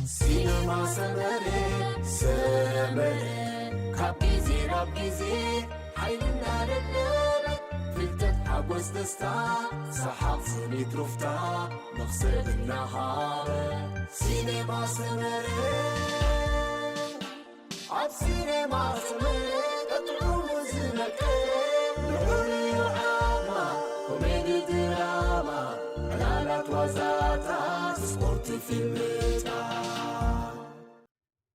ሲነማ ሰመረ፣ ሰመረ፣ ካብ ግዜ ናብ ግዜ ሓይልና ደደበ፣ ፍልጠት፣ ሓጎስ፣ ደስታ፣ ሰሓቕ፣ ስኒት፣ ሩፍታ፣ መኽሰብ እናሃበ። ሲነማ ሰመረ፣ ኣብ ሲነማ ሰመረ ጥዑሙ ዝመቀ፣ ልዑል እዩ ዓቕማ፣ ኮሜዲ፣ ድራማ፣ ዕላላት፣ ዋዛታት፣ ስፖርት፣ ፊልምታት።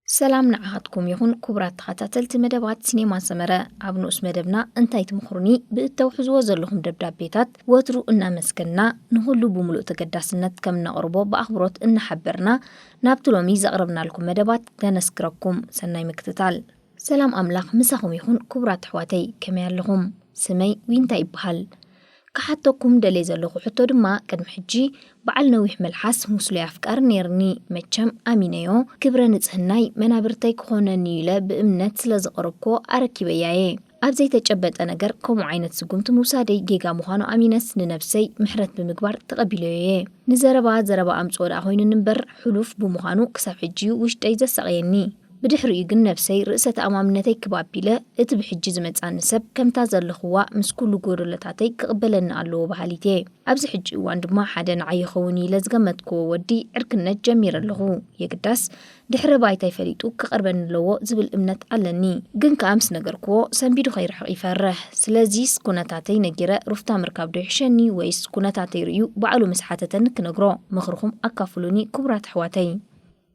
ሰላም ንዓኻትኩም ይኹን ክቡራት ተኸታተልቲ መደባት ሲኔማ ሰመረ። ኣብ ንኡስ መደብና እንታይ ትምኽሩኒ ብእተውሕዝዎ ዘለኹም ደብዳቤታት ወትሩ እናመስገንና ንኹሉ ብምሉእ ተገዳስነት ከም እነቕርቦ ብኣኽብሮት እናሓበርና ናብቲ ሎሚ ዘቕረብናልኩም መደባት ከነስክረኩም። ሰናይ ምክትታል። ሰላም ኣምላኽ ምሳኹም ይኹን ክቡራት ኣሕዋተይ፣ ከመይ ኣለኹም? ስመይ ዊንታ ይበሃል። ክሓተኩም ደልየ ዘለኹ ሕቶ ድማ ቅድሚ ሕጂ በዓል ነዊሕ መልሓስ ምስሉይ ኣፍቃሪ ነይርኒ። መቸም ኣሚነዮ፣ ክብረ ንጽህናይ መናብርተይ ክኾነኒ ኢለ ብእምነት ስለ ዘቕረብክዎ ኣረኪበያ እየ። ኣብ ዘይተጨበጠ ነገር ከምኡ ዓይነት ስጉምቲ ምውሳደይ ጌጋ ምዃኑ ኣሚነስ ንነብሰይ ምሕረት ብምግባር ተቐቢለዮ እየ። ንዘረባ ዘረባ ኣምጽኦ ደኣ ኮይኑኒ እምበር ሕሉፍ ብምዃኑ ክሳብ ሕጂ እዩ ውሽጠይ ዘሳቕየኒ። ብድሕሪኡ ግን ነብሰይ ርእሰ ተኣማምነተይ ክብ ኣቢለ እቲ ብሕጂ ዝመጽኣኒ ሰብ ከምታ ዘለኽዋ ምስ ኩሉ ጎደሎታተይ ክቕበለኒ ኣለዎ በሃሊት እየ። ኣብዚ ሕጂ እዋን ድማ ሓደ ንዓይ ይኸውን ኢለ ዝገመትክዎ ወዲ ዕርክነት ጀሚረ ኣለኹ። የግዳስ ድሕረ ባይታይ ፈሊጡ ክቐርበኒ ኣለዎ ዝብል እምነት ኣለኒ። ግን ከኣ ምስ ነገርክዎ ሰንቢዱ ከይርሕቕ ይፈርሕ። ስለዚስ ኩነታተይ ነጊረ ሩፍታ ምርካብ ዶ ይሕሸኒ ወይስ ኩነታተይ ርእዩ ባዕሉ ምስ ሓተተኒ ክነግሮ? ምኽርኹም ኣካፍሉኒ ክቡራት ኣሕዋተይ።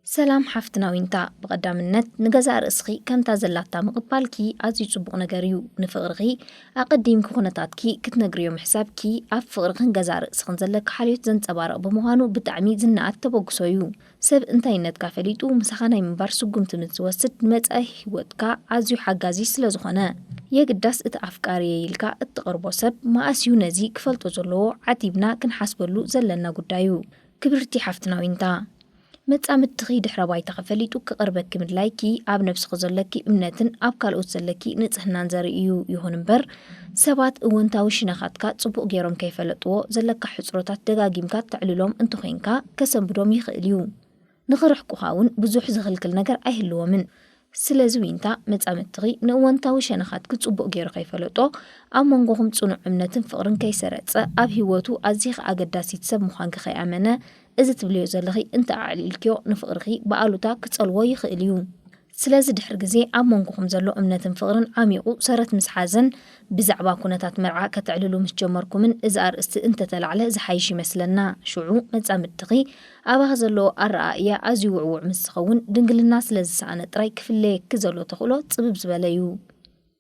ሰላም ሓፍትና ዊንታ፣ ብቐዳምነት ንገዛእ ርእስኺ ከምታ ዘላታ ምቕባልኪ ኣዝዩ ጽቡቕ ነገር እዩ። ንፍቕርኺ ኣቐዲምኪ ኩነታትኪ ክትነግርዮ ምሕሳብኪ ኣብ ፍቕርኽን ገዛእ ርእስኽን ዘለኪ ሓልዮት ዘንጸባርቕ ብምዃኑ ብጣዕሚ ዝነኣድ ተበግሶ እዩ። ሰብ እንታይነትካ ፈሊጡ ምሳኻ ናይ ምንባር ስጉምቲ ምስ ዝወስድ ንመጻኢ ህይወትካ ኣዝዩ ሓጋዚ ስለ ዝኾነ። የግዳስ እቲ ኣፍቃሪየ ኢልካ እትቐርቦ ሰብ መኣስ እዩ ነዚ ክፈልጦ ዘለዎ? ዓቲብና ክንሓስበሉ ዘለና ጉዳይ እዩ። ክብርቲ ሓፍትና ዊንታ፣ መጻምድትኺ ድሕረ ባይታኺ ፈሊጡ ክቐርበኪ ምድላይኪ ኣብ ነብስኺ ዘለኪ እምነትን ኣብ ካልኦት ዘለኪ ንጽህናን ዘርኢ እዩ። ይኹን እምበር ሰባት እወንታዊ ሽነኻትካ ጽቡቕ ገይሮም ከይፈለጥዎ ዘለካ ሕጽሮታት ደጋጊምካ ተዕልሎም እንተኾይንካ ከሰንብዶም ይኽእል እዩ። ንኽርሕቁኻ እውን ብዙሕ ዝኽልክል ነገር ኣይህልዎምን። ስለዚ ዊንታ መጻምድትኺ ንእወንታዊ ሸነኻትኪ ጽቡቕ ገይሩ ከይፈለጦ ኣብ መንጎኹም ጽኑዕ እምነትን ፍቕርን ከይሰረጸ ኣብ ህይወቱ ኣዚኺ ኣገዳሲት ሰብ ምዃንኪ ከይኣመነ እዚ ትብልዮ ዘለኺ እንተ ኣዕሊልክዮ ንፍቕርኺ ብኣሉታ ክጸልዎ ይኽእል እዩ። ስለዚ ድሕሪ ግዜ ኣብ መንጎኹም ዘሎ እምነትን ፍቕርን ዓሚቑ ሰረት ምስ ሓዘን ብዛዕባ ኩነታት መርዓ ከተዕልሉ ምስ ጀመርኩምን እዚ ኣርእስቲ እንተተላዕለ ዝሓይሽ ይመስለና። ሽዑ መጻምድትኺ ኣባኺ ዘለዎ ኣረኣእያ ኣዝዩ ውዕዉዕ ምስ ዝኸውን ድንግልና ስለ ዝሰኣነ ጥራይ ክፍለየኪ ዘሎ ተኽእሎ ጽብብ ዝበለ እዩ።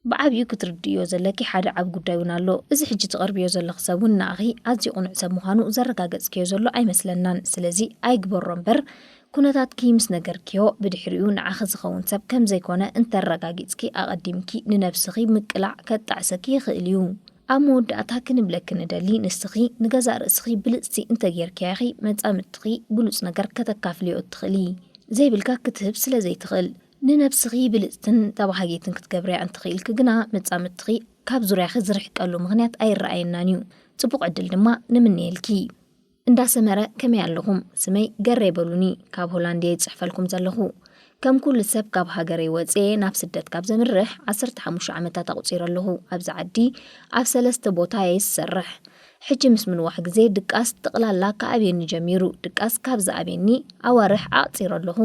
ብዓብዩ ክትርድእዮ ዘለኪ ሓደ ዓቢ ጉዳይ እውን ኣሎ። እዚ ሕጂ ትቐርብዮ ዘለኺ ሰብ እውን ንኣኺ ኣዝዩ ቅኑዕ ሰብ ምዃኑ ዘረጋገጽክዮ ዘሎ ኣይመስለናን። ስለዚ ኣይግበሮ እምበር ኩነታትኪ ምስ ነገርክዮ ብድሕሪኡ ንዓኺ ዝኸውን ሰብ ከም ዘይኮነ እንተረጋጊጽኪ ኣቐዲምኪ ንነብስኺ ምቅላዕ ከጣዕሰኪ ይኽእል እዩ። ኣብ መወዳእታ ክንብለኪ ንደሊ ንስኺ ንገዛእ ርእስኺ ብልጽቲ እንተጌርክያ ኢኺ መጻምድትኺ ብሉጽ ነገር ከተካፍልዮ እትኽእሊ። ዘይብልካ ክትህብ ስለ ዘይትኽእል። ንነብስኺ ብልጽትን ተባሃጊትን ክትገብርያ እንተኽኢልኪ ግና መጻምድትኺ ካብ ዙርያኺ ዝርሕቀሉ ምኽንያት ኣይረኣየናን እዩ። ጽቡቕ ዕድል ድማ ንምነየልኪ። እንዳ ሰመረ ከመይ ኣለኹም? ስመይ ገሬ በሉኒ፣ ካብ ሆላንድ እየ ዝጽሕፈልኩም ዘለኹ። ከም ኩሉ ሰብ ካብ ሃገረይ ወጽኤ ናብ ስደት ካብ ዘምርሕ ዓሰርተ ሓሙሽተ ዓመታት ኣቑጺረ ኣለኹ። ኣብዚ ዓዲ ኣብ ሰለስተ ቦታ እየ ዝሰርሕ። ሕጂ ምስ ምንዋሕ ግዜ ድቃስ ጥቕላላ ክኣብየኒ ጀሚሩ። ድቃስ ካብ ዝኣብየኒ ኣዋርሕ ኣቕጺረ ኣለኹ።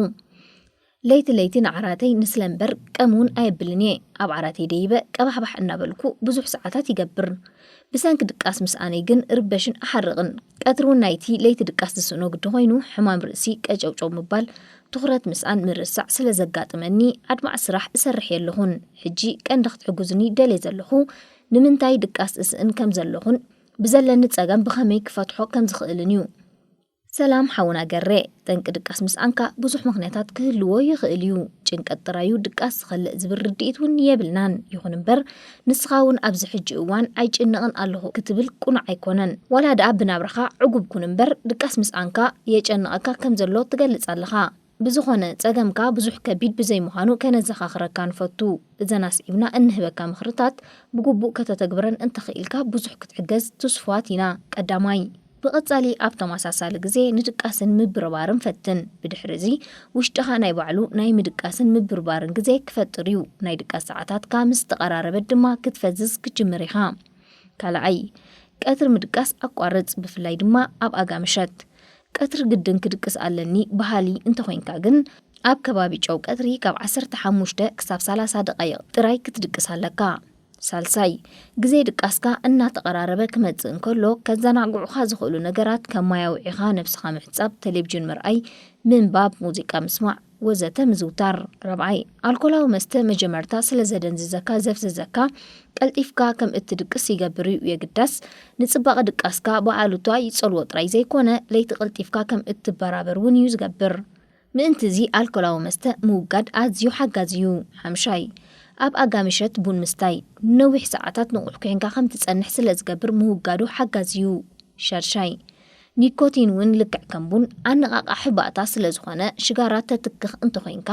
ለይቲ ለይቲ ንዓራተይ ንስለ እምበር ቀም እውን ኣየብልን እየ። ኣብ ዓራተይ ደይበ ቀባሕባሕ እናበልኩ ብዙሕ ሰዓታት ይገብር። ብሰንኪ ድቃስ ምስኣነይ ግን እርበሽን እሓርቕን። ቀትሪ እውን ናይቲ ለይቲ ድቃስ ዝስእኖ ግዲ ኮይኑ ሕማም ርእሲ፣ ቀጨውጨው ምባል፣ ትኹረት ምስኣን ምርሳዕ ስለ ዘጋጥመኒ ኣድማዕ ስራሕ እሰርሕ የለኹን። ሕጂ ቀንዲ ክትሕግዙኒ ደልየ ዘለኹ ንምንታይ ድቃስ እስእን ከም ዘለኹን ብዘለኒ ጸገም ብኸመይ ክፈትሖ ከም ዝኽእልን እዩ። ሰላም ሓውና ገሬ፣ ጠንቂ ድቃስ ምስኣንካ ብዙሕ ምኽንያታት ክህልዎ ይኽእል እዩ። ጭንቀት ጥራዩ ድቃስ ዝኸልእ ዝብል ርድኢት እውን የብልናን። ይኹን እምበር ንስኻ እውን ኣብዚ ሕጂ እዋን ኣይጭነቕን ኣለኹ ክትብል ቅኑዕ ኣይኮነን። ዋላ ደኣ ብናብራኻ ዕጉብ ኩን እምበር ድቃስ ምስኣንካ የጨንቐካ ከም ዘሎ ትገልጽ ኣለኻ። ብዝኾነ ጸገምካ ብዙሕ ከቢድ ብዘይምዃኑ ከነዘኻኽረካ ንፈቱ። እዘን ኣስዒብና እንህበካ ምኽርታት ብግቡእ ከተተግብረን እንተኽኢልካ ብዙሕ ክትሕገዝ ትስፉዋት ኢና። ቀዳማይ፣ ብቐጻሊ ኣብ ተመሳሳሊ ግዜ ንድቃስን ምብርባርን ፈትን። ብድሕሪ እዚ ውሽጥኻ ናይ ባዕሉ ናይ ምድቃስን ምብርባርን ግዜ ክፈጥር እዩ። ናይ ድቃስ ሰዓታትካ ምስ ተቐራረበት ድማ ክትፈዝዝ ክትጅምር ኢኻ። ካልኣይ፣ ቀትሪ ምድቃስ ኣቋርጽ፣ ብፍላይ ድማ ኣብ ኣጋ ምሸት። ቀትሪ ግድን ክድቅስ ኣለኒ በሃሊ እንተኾይንካ ግን፣ ኣብ ከባቢ ጨው ቀትሪ ካብ ዓሰርተ ሓሙሽተ ክሳብ ሰላሳ ደቓይቕ ጥራይ ክትድቅስ ኣለካ። ሳልሳይ፣ ግዜ ድቃስካ እናተቐራረበ ክመጽእ እንከሎ፣ ከዘናግዑኻ ዝኽእሉ ነገራት ከም ማይ ኣውዒኻ ነብስኻ ምሕጻብ፣ ቴሌቪዥን ምርኣይ፣ ምንባብ፣ ሙዚቃ ምስማዕ፣ ወዘተ ምዝውታር። ራብዓይ፣ ኣልኮላዊ መስተ መጀመርታ ስለ ዘደንዝዘካ፣ ዘፍዝዘካ፣ ቀልጢፍካ ከም እትድቅስ ይገብር እዩ። የግዳስ ንጽባቐ ድቃስካ ብኣሉታ ይጸልዎ ጥራይ ዘይኮነ፣ ለይቲ ቀልጢፍካ ከም እትበራበር እውን እዩ ዝገብር። ምእንቲ እዚ ኣልኮላዊ መስተ ምውጋድ ኣዝዩ ሓጋዚ እዩ። ሓምሻይ፣ ኣብ ኣጋ ምሸት ቡን ምስታይ፣ ንነዊሕ ሰዓታት ንቑሕ ኮይንካ ከም ትጸንሕ ስለ ዝገብር ምውጋዱ ሓጋዚ እዩ። ሻድሻይ፣ ኒኮቲን እውን ልክዕ ከም ቡን ኣነቓቓሒ ባእታ ስለ ዝኾነ፣ ሽጋራ ተትክኽ እንተኾይንካ፣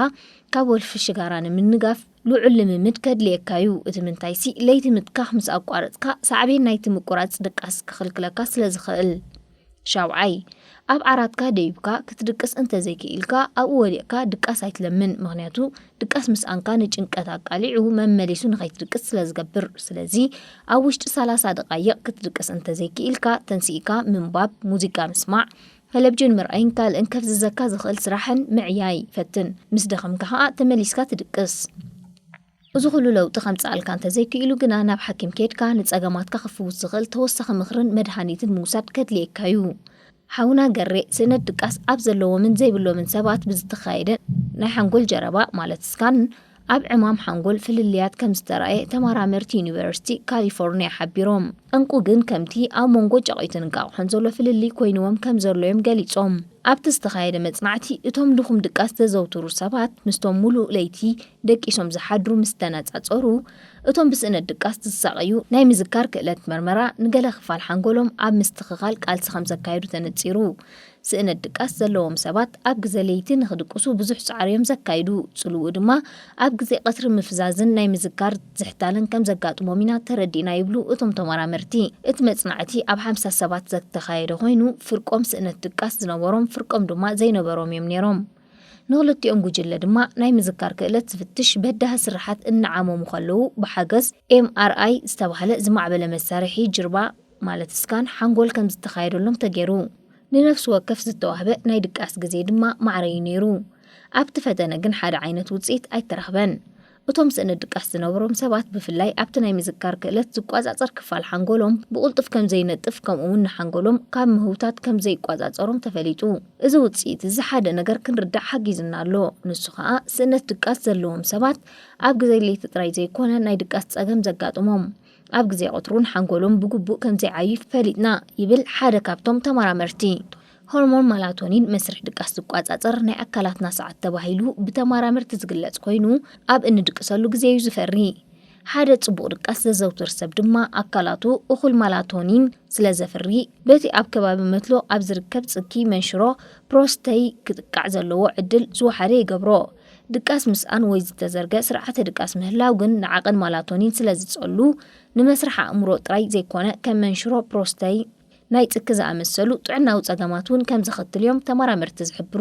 ካብ ወልፊ ሽጋራ ንምንጋፍ ልዑል ልምምድ ከድልየካ እዩ። እቲ ምንታይሲ፣ ለይቲ ምትካኽ ምስ ኣቋረጽካ፣ ሳዕቤን ናይቲ ምቁራጽ ድቃስ ክኽልክለካ ስለ ዝኽእል። ሻውዓይ፣ ኣብ ዓራትካ ደይብካ ክትድቅስ እንተዘይክኢልካ፣ ኣብኡ ወዲቕካ ድቃስ ኣይትለምን። ምኽንያቱ፣ ድቃስ ምስኣንካ ንጭንቀት ኣቃሊዑ መመሊሱ ንኸይትድቅስ ስለ ዝገብር። ስለዚ፣ ኣብ ውሽጢ ሰላሳ ደቓይቕ ክትድቅስ እንተዘይክኢልካ፣ ተንሲእካ ምንባብ፣ ሙዚቃ ምስማዕ፣ ቴሌቪዥን ምርኣይን ካልእን ከፍዝዘካ ዝኽእል ስራሕን ምዕያይ ፈትን። ምስ ደኸምካ ኸኣ ተመሊስካ ትድቅስ። እዚ ኹሉ ለውጢ ከምጽኣልካ እንተዘይክኢሉ ግና፣ ናብ ሓኪም ኬድካ ንጸገማትካ ክፍውስ ዝኽእል ተወሳኺ ምኽርን መድሃኒትን ምውሳድ ከድልየካ እዩ። ሓውና ገሬ፣ ስእነት ድቃስ ኣብ ዘለዎምን ዘይብሎምን ሰባት ብዝተኻየደ ናይ ሓንጎል ጀረባ፣ ማለት ስካን፣ ኣብ ዕማም ሓንጎል ፍልልያት ከም ዝተራእየ ተመራመርቲ ዩኒቨርሲቲ ካሊፎርኒያ ሓቢሮም። ጠንቁ ግን ከምቲ ኣብ መንጎ ጨቒትን እንቃቑሖን ዘሎ ፍልልይ ኮይንዎም ከም ዘሎ እዮም ገሊጾም። ኣብቲ ዝተኻየደ መጽናዕቲ፣ እቶም ድኹም ድቃስ ዘዘውትሩ ሰባት ምስቶም ሙሉእ ለይቲ ደቂሶም ዝሓድሩ ምስ ተነጻጸሩ፣ እቶም ብስእነት ድቃስ ዝሳቐዩ ናይ ምዝካር ክእለት መርመራ ንገለ ክፋል ሓንጎሎም ኣብ ምስትኽኻል ቃልሲ ከም ዘካየዱ ተነጺሩ። ስእነት ድቃስ ዘለዎም ሰባት ኣብ ግዜ ለይቲ ንኽድቅሱ ብዙሕ ጻዕሪ እዮም ዘካይዱ። ጽልውኡ ድማ ኣብ ግዜ ቀትሪ ምፍዛዝን ናይ ምዝካር ዝሕታልን ከም ዘጋጥሞም ኢና ተረዲእና ይብሉ እቶም ተመራመርቲ። እቲ መጽናዕቲ ኣብ ሓምሳ ሰባት ዝተኻየደ ኮይኑ፣ ፍርቆም ስእነት ድቃስ ዝነበሮም፣ ፍርቆም ድማ ዘይነበሮም እዮም ነይሮም። ንኽልቲኦም ጉጅለ ድማ ናይ ምዝካር ክእለት ዝፍትሽ በዳሂ ስርሓት እናዓመሙ ከለዉ፣ ብሓገዝ ኤም ኣር ኣይ ዝተባህለ ዝማዕበለ መሳርሒ ጅርባ፣ ማለት ስካን፣ ሓንጎል ከም ዝተኻየደሎም ተገይሩ። ንነፍሲ ወከፍ ዝተዋህበ ናይ ድቃስ ግዜ ድማ ማዕረ እዩ ነይሩ። ኣብቲ ፈተነ ግን ሓደ ዓይነት ውጽኢት ኣይተረኽበን። እቶም ስእነት ድቃስ ዝነበሮም ሰባት፣ ብፍላይ ኣብቲ ናይ ምዝካር ክእለት ዝቆጻጸር ክፋል ሓንጎሎም፣ ብቕልጡፍ ከም ዘይነጥፍ፣ ከምኡ እውን ንሓንጎሎም ካብ ምህውታት ከም ዘይቆጻጸሮም ተፈሊጡ። እዚ ውጽኢት እዚ ሓደ ነገር ክንርዳእ ሓጊዙና ኣሎ። ንሱ ኸኣ፣ ስእነት ድቃስ ዘለዎም ሰባት ኣብ ግዜ ለይቲ ጥራይ ዘይኮነ ናይ ድቃስ ጸገም ዘጋጥሞም፣ ኣብ ግዜ ቀትሪ እውን ሓንጎሎም ብግቡእ ከም ዘይዓዩ ፈሊጥና፣ ይብል ሓደ ካብቶም ተመራመርቲ። ሆርሞን ማላቶኒን መስርሕ ድቃስ ዝቆጻጸር ናይ ኣካላትና ሰዓት ተባሂሉ ብተመራመርቲ ዝግለጽ ኮይኑ፣ ኣብ እንድቅሰሉ ግዜ እዩ ዝፈሪ። ሓደ ጽቡቕ ድቃስ ዘዘውትር ሰብ ድማ ኣካላቱ እኹል ማላቶኒን ስለ ዘፍሪ፣ በቲ ኣብ ከባቢ መትሎ ኣብ ዝርከብ ጽኪ መንሽሮ ፕሮስተይ ክጥቃዕ ዘለዎ ዕድል ዝወሓደ ይገብሮ። ድቃስ ምስኣን ወይ ዝተዘርገ ስርዓተ ድቃስ ምህላው ግን ንዓቐን ማላቶኒን ስለ ዝጸሉ፣ ንመስርሕ ኣእምሮ ጥራይ ዘይኮነ፣ ከም መንሽሮ ፕሮስተይ፣ ናይ ጽኪ ዝኣመሰሉ ጥዕናዊ ጸገማት እውን ከም ዘኸትል እዮም ተመራመርቲ ዝሕብሩ።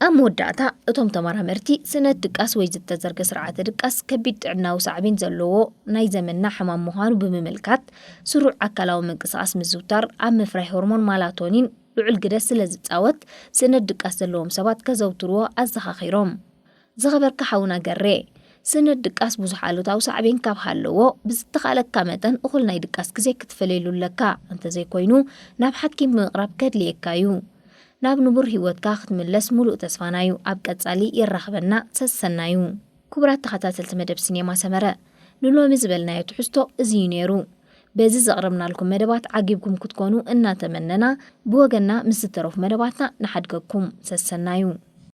ኣብ መወዳእታ፣ እቶም ተመራመርቲ፣ ስእነት ድቃስ ወይ ዝተዘርገ ስርዓተ ድቃስ ከቢድ ጥዕናዊ ሳዕቤን ዘለዎ ናይ ዘመንና ሕማም ምዃኑ ብምምልካት፣ ስሩዕ ኣካላዊ ምንቅስቓስ ምዝውታር ኣብ ምፍራይ ሆርሞን ማላቶኒን ልዑል ግደ ስለ ዝጻወት፣ ስእነት ድቃስ ዘለዎም ሰባት ከዘውትርዎ ኣዘኻኺሮም። ዝኸበርካ ሓውና ገሬ፣ ስእነት ድቃስ ብዙሕ ኣሉታዊ ሳዕቤን ካብ ሃለዎ፣ ብዝተኻእለካ መጠን እኹል ናይ ድቃስ ግዜ ክትፈልየሉ ኣለካ። እንተዘይኮይኑ፣ ናብ ሓኪም ምቕራብ ከድልየካ እዩ። ናብ ንቡር ህይወትካ ክትምለስ ሙሉእ ተስፋና እዩ። ኣብ ቀጻሊ የራኽበና፣ ሰሰናዩ። ክቡራት ተኸታተልቲ መደብ ሲኔማ ሰመረ፣ ንሎሚ ዝበልናዮ ትሕዝቶ እዚ እዩ ነይሩ። በዚ ዘቕረብናልኩም መደባት ዓጊብኩም ክትኮኑ እናተመነና፣ ብወገንና ምስ ዝተረፉ መደባትና ንሓድገኩም። ሰሰናዩ።